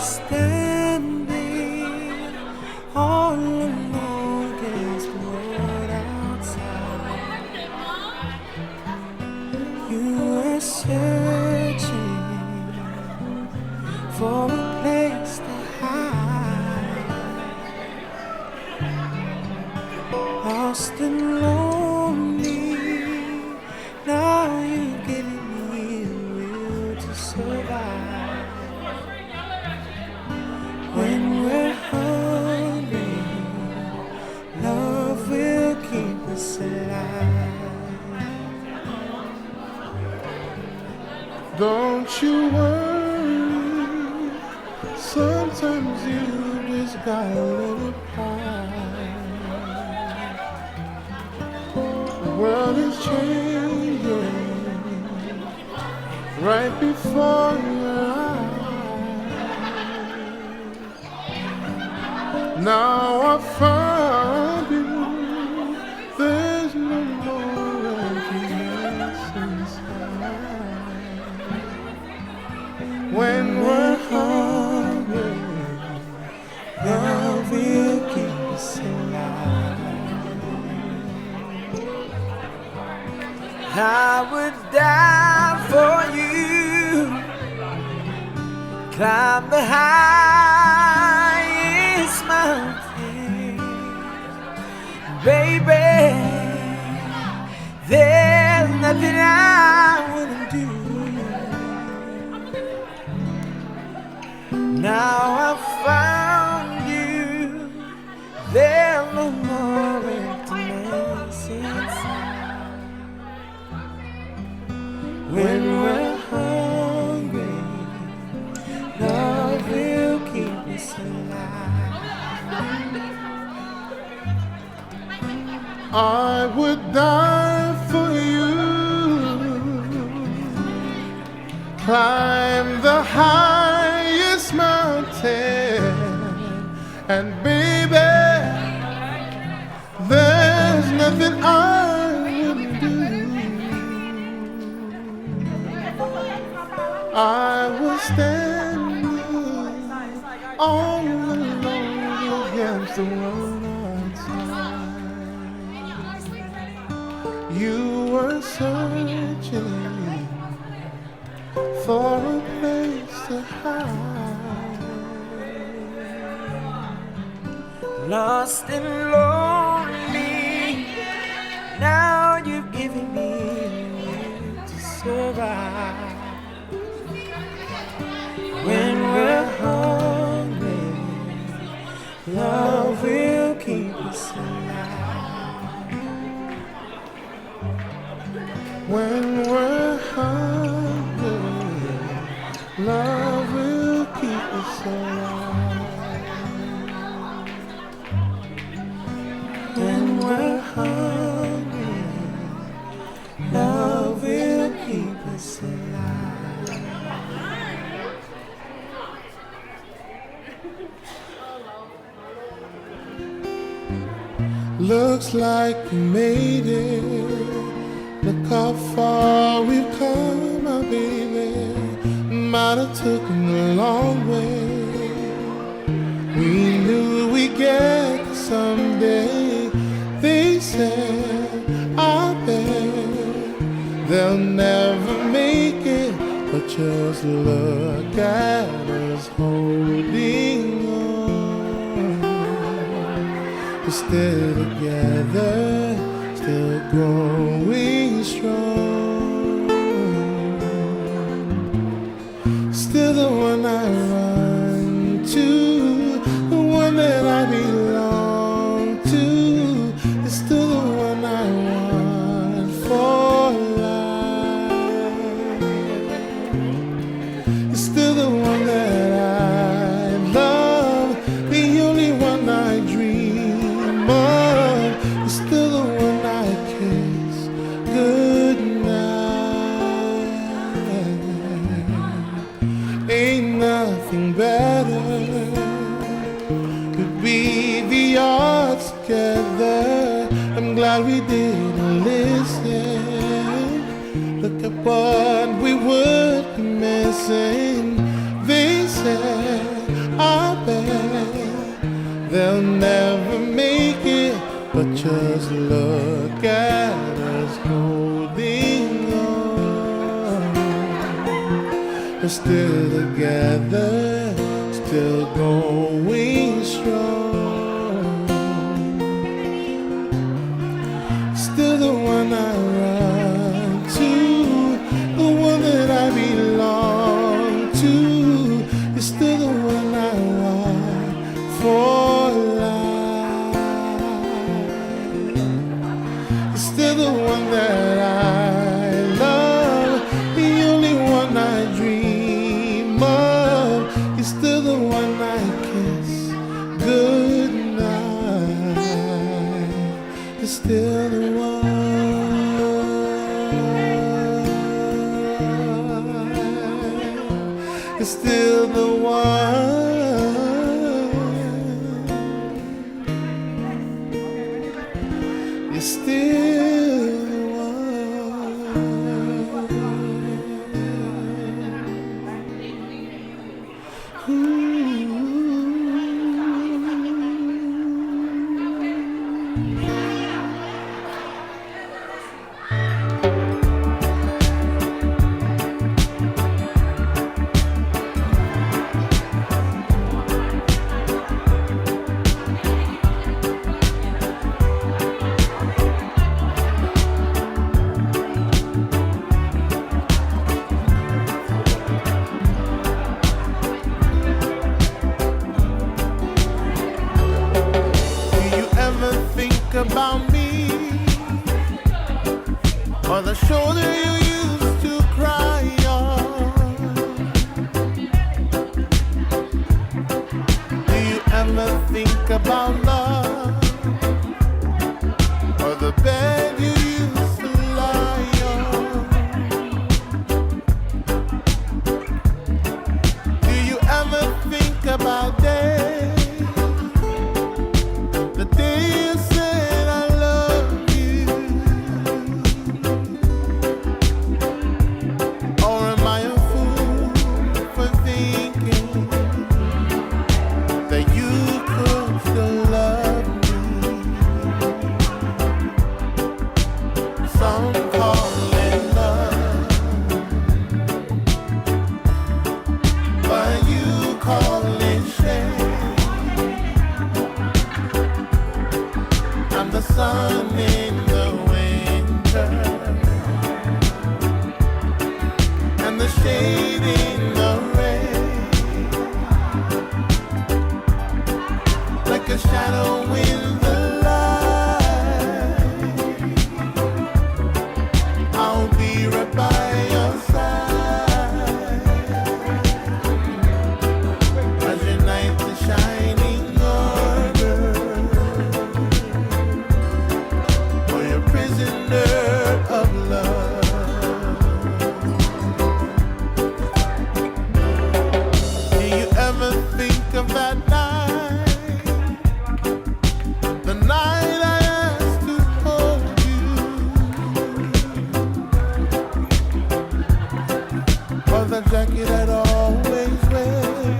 Standing all alone against the world outside. You were searching for a place to hide. Lost and lonely, now you've given me a will to survive. When we're hungry, love will keep us alive. Don't you worry, sometimes you just gotta let it pass. The world is changing right before your eyes. Now I found you. There's no more emptiness inside. When we're hungry, love will keep us alive. I would die for you. Climb the highest mountain. Baby, there's nothing I wouldn't do. Now I found you. There's no more emptiness inside. When we're hungry, love will keep us alive. I would die for you. Climb the highest mountain, and baby, there's nothing I wouldn't do. I was standing all alone against the world outside. You were searching for a place to hide. Lost and lonely, now you've given me a will to survive. When we're hungry, love will keep us alive. When we're hungry, love will keep us alive. When we're hungry, love will keep us alive. Looks like we made it. Look how far we've come, my baby. Might have taken a long way. We knew we'd get there someday. They said, "I bet they'll never make it." But just look at us holding on. We're still together, still growing strong. Still the one I run to, the one that I belong to. It's still the one I want for life. It's still the one that I love, the only one I dream of. It's still the one I kiss goodnight. Ain't nothing better. Could be the odds together. I'm glad we didn't listen. Look at what we would be missing. They said, I bet they'll never make it, but just look at us holding on. We're still together, still going strong. Still the one I run to, the one that I belong to. You're still the one I want for life. You're still the one that I love, the only one I dream of. You're still the one I kiss goodnight. You're still the one. You're still the one. You're still the one. Ooh. Do you ever think about me, or the shoulder you used to cry on? Do you ever think about love, or the bed you used to lie on? Do you ever think about days, the day you said "I love you"? Or am I a fool for thinking that you could still love me? Some call it love, but you call it shame. I'm the sun in the winter and the shade in the rain, like a shadow in the light. I'll be right by your side as your night is shining harder, for you're a prisoner of love. Do you ever think of that night? The night I asked to hold you, or the jacket I'd always wear.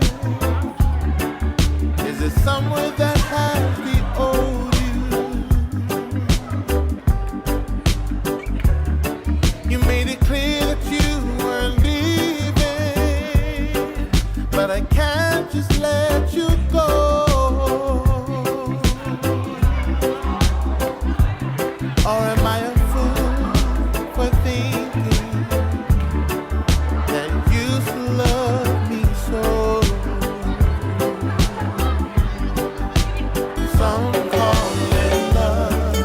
Is it somewhere that has the old you? You made it clear that you were leaving, but I can't just let you go. Or am I a fool for thinking that you still love me so? Some call it love,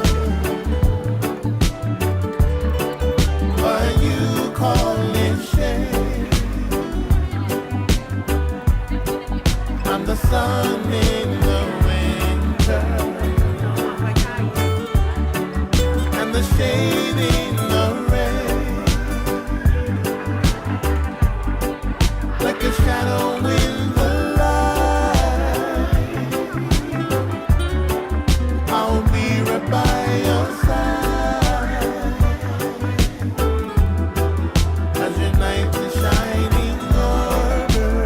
but you call it shame. I'm the sun in the winter and the shade in the rain, like a shadow in the light. I'll be right by your side as your night is shining harder,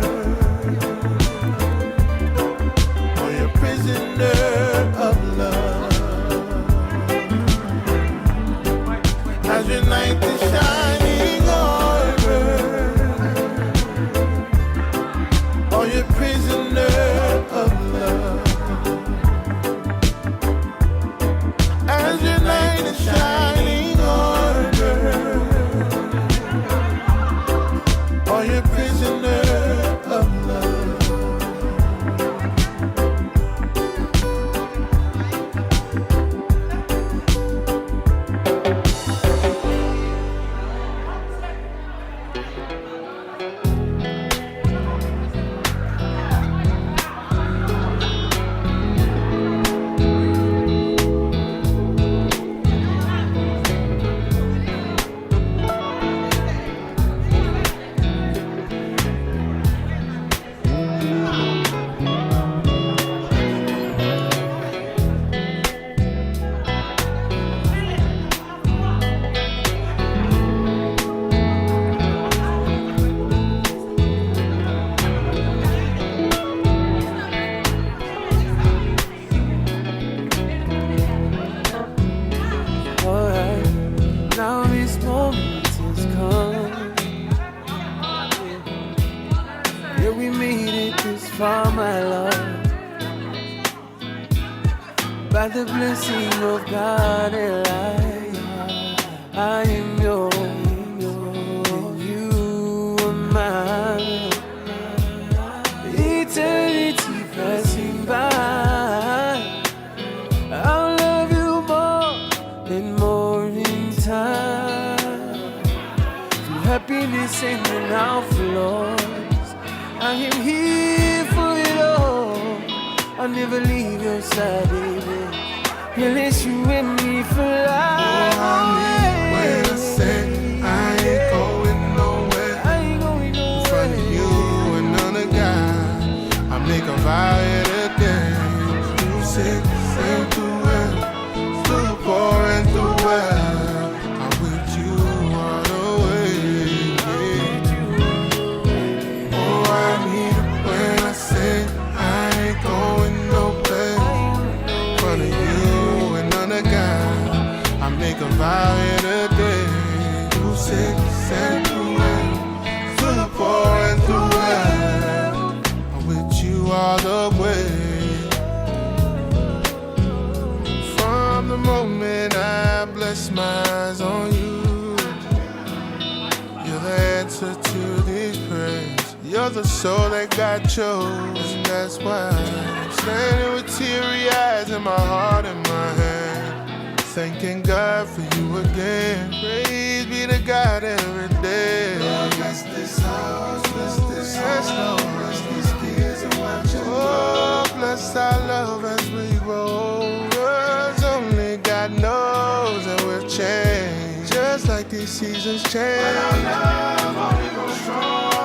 The blessing of God in life. I am yours, and you are mine. Eternity passing by. I'll love you more and more in time. Through happiness and in our flaws, I am here for it all. I'll never leave your side, baby. Unless you and me for life. Oh, I mean, when I say I ain't going nowhere. I ain't going nowhere. In front of you and none of God, I make a vow here today. Through sick and through well, through poor and through well, I'm with you all the way. Oh, I mean, when I say I ain't going nowhere. In front of you and none of God, I make a vow here today. Through sick and through well, through the poor and through well, I'm with you all the way. From the moment I bless my eyes on you, you're the answer to these prayers. You're the soul that God chose, and that's why I'm standing with teary eyes and my heart in my hand, thanking God for you again. Praise be to God every day. Lord, bless this house, bless this, yes, Lord, bless these kids and watch and oh, bless our love as we grow. 'Cause only God knows that we've changed. Just like these seasons change. But our love only grows strong.